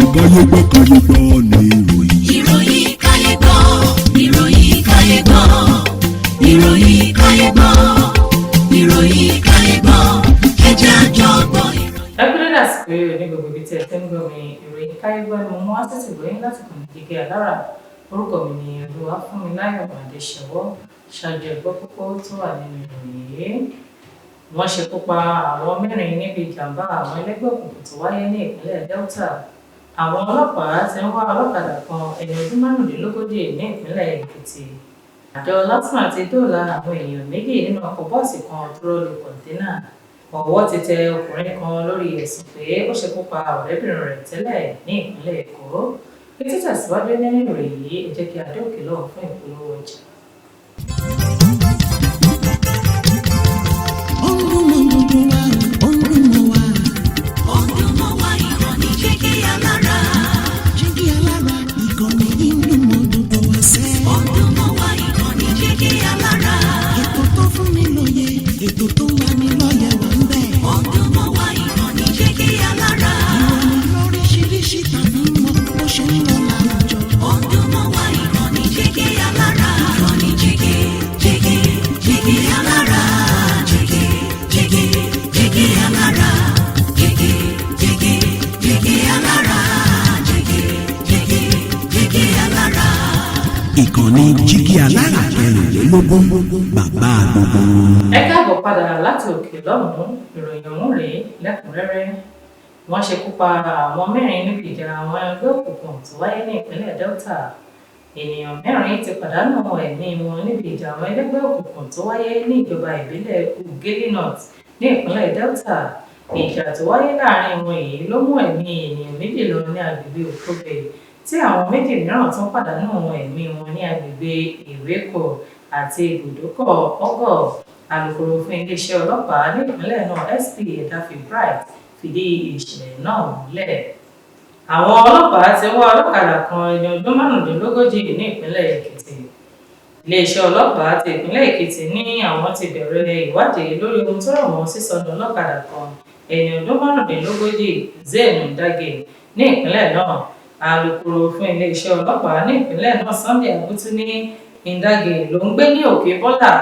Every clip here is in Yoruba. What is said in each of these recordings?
Káyé gbọ́, káyé gbọ́ ní ìròyìn. Ìròyìn káyé gbọ́, ìròyìn káyé gbọ́, ìròyìn káyé gbọ́, ìròyìn káyé gbọ́, ẹ jẹ́ a jọ gbọ́ ìròyìn. Ẹ kú dédé àsìkò yìí ní gbogbo ibi tí ẹ ti ń gbọ́ mi. Ìròyìn káyé gbọ́ ni mo mú wá sí ìgbóyún láti kàn ní Jígí Alára. Orúkọ mi ni Olúwafúnmiláyọ̀ Adéṣẹwọ́. Ṣáájú, ẹ gbọ́ kókó tó wà nínú ìròyìn yìí. Wọ́n ṣekú pa àwọn mẹ́rin níbi ìjàmbá àwọn ẹlẹ́gbẹ́ òkùnkùn tó wáyé ní ìpínlẹ̀ Delta. Àwọn ọlọ́pàá ti ń wá ọlọ́kadà kan, ẹni ọdún 35, ní ìpínlẹ̀ Èkìtì. Àjọ LASTMA ti dóòlà àwọn èèyàn méjì nínú ọkọ̀ bọ́ọ̀sì kan tó rọ́ lu kọ̀ńténà. Ọwọ́ ti tẹ ọkùnrin kan lórí ẹ̀sùn pé ó ṣekú pa ọ̀rẹ́bìnrin rẹ̀ tẹ́lẹ̀ ní ìpínlẹ̀ Èkó. Kí títẹ̀síwájú nínú ìròyìn yìí, ẹ jẹ́ kí a dé òkè lọ́hùn fún ìpolówó ọjà. Ó ń dún mọ́ gbogbo wa, ó ń dún mọ́ wa. Ó ń dún mọ́ wa, ìkànnì Jígí Alára. Jígí Alára, ìkànnì yìí ń dún mọ́ gbogbo wa sẹ́. Ó ń dún mọ́ wa, ìkànnì Jígí Alára. Ètò tó fún ni lóye, ètò tó ń lani lọ́yẹ̀ wà ń bẹ̀. Ó ń dún mọ́ wa, ìkànnì Jígí Alára. Ìròyìn lóríṣiríṣi tàbí mọ́ bó ṣe ń lọ láwùjọ. Ó ń dún mọ́ wa, ìkànnì Jígí Alára. Ìkànnì Jígí, Jígí, Jígí Alára. Jígí, Jígí, Jígí Alára. Jígí, Jígí, Jígí Alára. Jígí, Jígí, Jígí Alára. Ìkànnì Jígí Alára 24, bàbá gbogbo wọn. Ẹ káàbọ̀ padà láti òkè lọ́hùn-ún. Ìròyìn ọ̀hún rèé lẹ́kùnrẹ́rẹ́. Wọ́n ṣekú pa àwọn mẹ́rin níbi ìjà àwọn ẹgbẹ́ òkùnkùn tó wáyé ní ìpínlẹ̀ Delta. Ènìyàn mẹ́rin ti pàdánù ẹ̀mí wọn níbi ìjà àwọn ẹlẹ́gbẹ́ òkùnkùn tó wáyé ní ìjọba ìbílẹ̀ Ughelli North ní ìpínlẹ̀ Delta. Ìjà tó wáyé láàrin wọn yìí ló mú ẹ̀mí ènìyàn méjì lọ ní agbègbè Òkòbè, tí àwọn méjì mìíràn tún pàdánù ẹ̀mí wọn ní agbègbè Ìwékò àti ibùdókọ̀ Ọgọ́. Alūkkóró fún iléeṣẹ́ ọlọ́pàá ní ìpínlẹ̀ náà, SP Edafe Bright, fìdí ìṣẹ̀lẹ̀ náà múlẹ̀. Àwọn ọlọ́pàá ti wá ọlọ́kadà kan, ẹni ọdún 35, ní ìpínlẹ̀ Èkìtì. Iléeṣẹ́ ọlọ́pàá ti ìpínlẹ̀ Èkìtì ní àwọn ti bẹ̀rẹ̀ ìwádìí lórí ohun tó rọ̀ mọ́ sísọnù ọlọ́kadà kan, ẹni ọdún 35, Zain Ndage, ní ìpínlẹ̀ náà. Alūkkóró fún iléeṣẹ́ ọlọ́pàá ní ìpínlẹ̀ náà, Sunday Abutu, ní Ndage ló ń gbé ní Òkè Bọ́là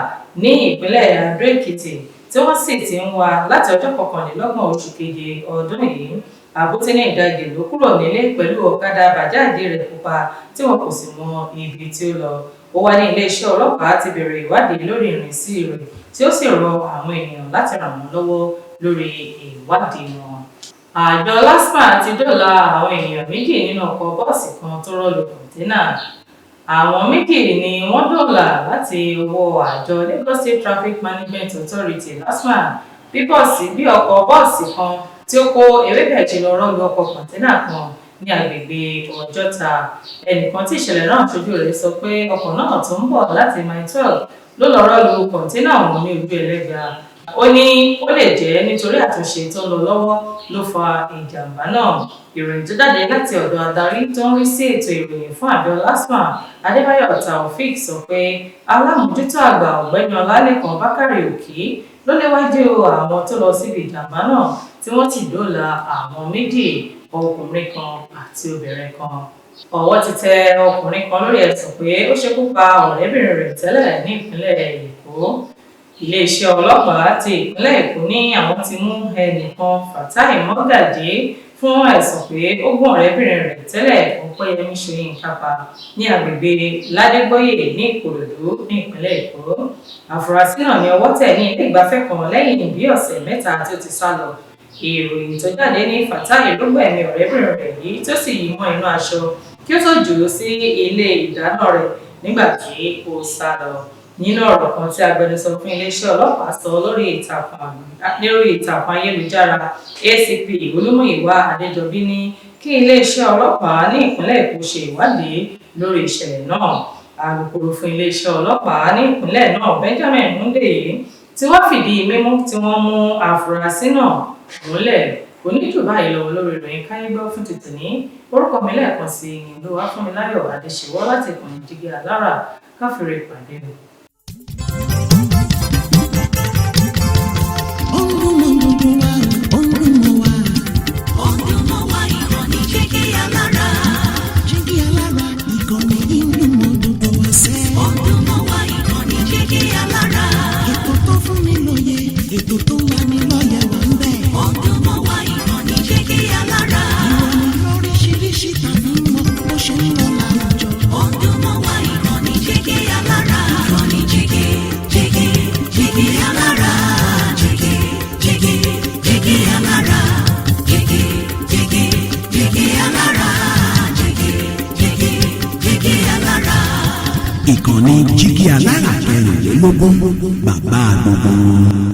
ní ìpínlẹ̀ Adó Èkìtì, tí wọ́n sì ti ń wá láti ọjọ́ 29 oṣù keje ọdún yìí. Abutu ní Ndage ló kúrò nílé pẹ̀lú ọ̀kadà bàjáàjì rẹ̀ pupa, tí wọn kò sì mọ ibi tí ó lọ. Ó wá ní iléeṣẹ́ ọlọ́pàá ti bẹ̀rẹ̀ ìwádìí lórí ìrìnsí rẹ̀, tí ó sì rọ àwọn ènìyàn láti ràn wọ́n lọ́wọ́ lórí ìwádìí wọn. Àjọ LASTMA ti dóòlà àwọn èèyàn méjì nínú ọkọ̀ bọ́ọ̀sì kan tó rọ́ lu kọ̀ńténà. Àwọn méjì ni wọ́n dóòlà láti ọwọ́ àjọ Lagos State Traffic Management Authority, LASTMA, bí bọ́ọ̀sì bí ọkọ̀ bọ́ọ̀sì kan tí ó kó ewébẹ̀ ṣe lọ rọ́ lu ọkọ̀ kọ̀ńténà kan ní agbègbè Ọjọ́ta. Ẹnìkan tí ìṣẹ̀lẹ̀ náà ṣojú rẹ̀ sọ pé ọkọ̀ náà tó ń bọ̀ láti Mile 12 ló lọ rọ́ lu kọ̀ńténà ọ̀hún ní ojú ẹlẹ́gba. Ó ní ó lè jẹ́ nítorí àtúnṣe tó ń lọ lọ́wọ́ ló fa ìjàmbá náà. Ìròyìn tó jáde láti ọ̀dọ̀ adarí tó ń rí sí ètò ìròyìn fún àjọ LASTMA, Adébáyọ̀ Taofeek, sọ pé alámòjútó àgbà, Ọ̀gbẹ́ni Ọlálẹ́kan Bákàrè Òkì, ló léwájú àwọn tó lọ síbi ìjàmbá náà, tí wọ́n sì dóòlà àwọn méjì, ọkùnrin kan àti obìnrin kan. Ọwọ́ ti tẹ ọkùnrin kan lórí ẹ̀sùn pé ó ṣekú pa ọ̀rẹ́bìnrin rẹ̀ tẹ́lẹ̀ ní ìpínlẹ̀ Èkó. Iléeṣẹ́ ọlọ́pàá ti ìpínlẹ̀ Èkó ní àwọn ti mú ẹnìkan, Fatai Mọ́gàjí, fún ẹ̀sùn pé ó gún ọ̀rẹ́bìnrin rẹ̀ tẹ́lẹ̀, Ọpẹ́yẹmí Ṣóyínká, pa ní agbègbè Ládégbóyè ní Ìkòròdú ní ìpínlẹ̀ Èkó. Àfúrásì náà ní ọwọ́ tẹ̀ ní ilé ìgbafẹ́ kan lẹ́yìn bí ọ̀sẹ̀ 3 tí ó ti sá lọ. Ìròyìn tó jáde ní Fatai ló gbẹ̀mí ọ̀rẹ́bìnrin rẹ̀ yìí, tó sì yí mọ́ inú aṣọ kí ó tó jù ú sí ilé ìdáná rẹ̀ nígbà tí ó sá lọ. Nínú ọ̀rọ̀ kan tí agbẹnusọ fún iléeṣẹ́ ọlọ́pàá sọ lórí ìtàkùn ayélujára, ACP Olúmúyìwá Adéjọbí ní kí iléeṣẹ́ ọlọ́pàá ní ìpínlẹ̀ Èkó ṣe ìwádìí lórí ìṣẹ̀lẹ̀ náà. Alūkkóró fún iléeṣẹ́ ọlọ́pàá ní ìpínlẹ̀ náà, Benjamin Hundeyin, tí wọ́n fìdí mímú tí wọ́n mú àfúrásì náà múlẹ̀. Kò ní jù báyìí lọ lórí ìròyìn káyé gbọ́ fún tètè ní. Orúkọ mi lẹ́ẹ̀kan sí ní Olúwafúnmiláyọ̀ Adéṣèwọ́ láti ìkànnì Jígí Alára. Káfíńrè pàdé o. Ó ń dún mọ́ gbogbo wa, ó ń dún mọ́ wa. Ó ń dún mọ́ wa, ìkànnì Jígí Alára. Ìkànnì Jígí Alára kẹrìnlélógún, bàbá gbogbo wọn.